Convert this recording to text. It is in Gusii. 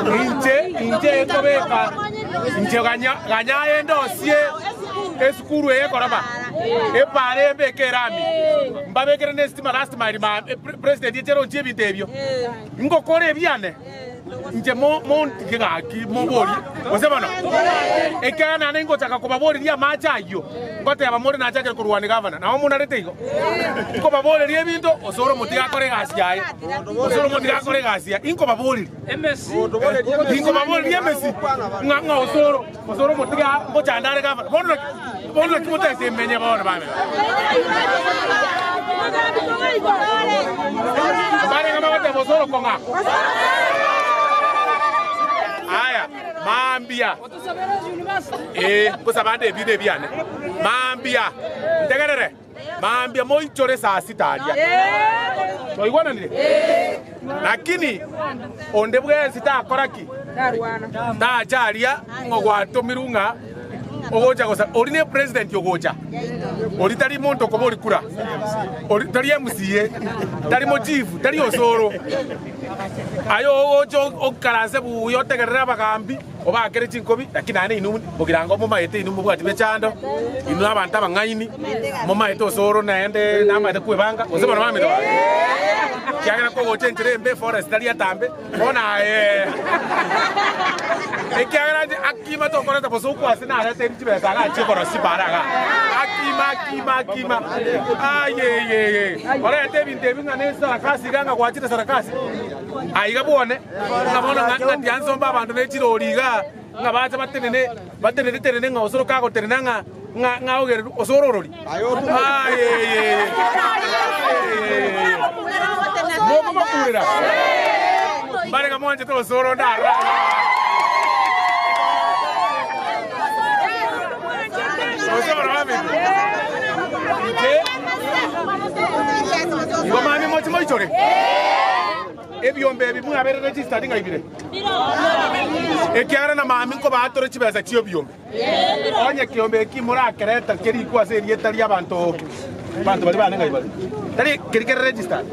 Inche, inche nkobeka, inche ganya, ganya aye ndosie esukuru eye ekoroba, epaara eye mbeke erami, mbabekere na esitima last mile ma president echere onchie ebinto ebio. Ngokora ebiane. Inche montige gaki moborie, gose bono? Ekiagera naende ingochaka kobaboreria amache ayio, ngoteba more nachakire korwania gavana. Nabo monarete igo? Nkobaboreria ebinto, gose ore omotige akore egasi yaye, gose ore omotige akore egasi yaye. Inkobaboreria, inkobaboreria emesi ng'a ng'a osoro, gose ore omotige ngochanda are gavana. Bono naki, bono naki motagete emenye bono bamino? Mbarenge bagoteba osoro kong'a. Aya, mambia. Ee, nkosaba ande ebi nebiane. Mambia, ntegerere, mambia moichore saa sita aria. Twaigwananire? Lakini onde bwensi takora ki? Tacha aria ng'a gwatomirwe ng'a ogocha gosa ori ne president ogocha ori tari monto okobori kura ori tari MCA tari mochifu tari osoro aye ogocha okaranse buya otegerere abagambi obakere chinkobi lakini naende inwe mogirango momaete inwe mobwati mechando inwe abanto abang'aini momaete osoro naende namaete kwebanga gose bono bamino kiagera kogocha enchera embe forest tari atambe Bono aye, ekiagera inche akima tokoreta bosa ase narete chibesa iga achie korosia chibara iga. Akima, akima, akima. Ayeyeye. Orete ebinto ebi ng'a ne sarakasi iga ng'a gwachire sarakasi. Aiga bwone, ng'a bono ng'a ng'a tiansomba abanto ne chirori igaa, ng'a bache batenene, batenene tenene ng'a osoro kagotenena ng'a ng'a ng'a ogererwe ose ororori. Ayeyeye. Ayeyeye. Mokomokurera. Mbare ng'a mwanchete osoro ndarora. Osoro babete. Inche igo mambia moche moichore. Ebiombe ebi mwabere registered ng'ai bire? Ekiagera na mambia nkobaatore chibesa chi'ebiombe. Onye kiombe eki morakereta kerikwe ase erieta ri'abanto, abanto baria bane ng'ai bare? Tari keri kere registered.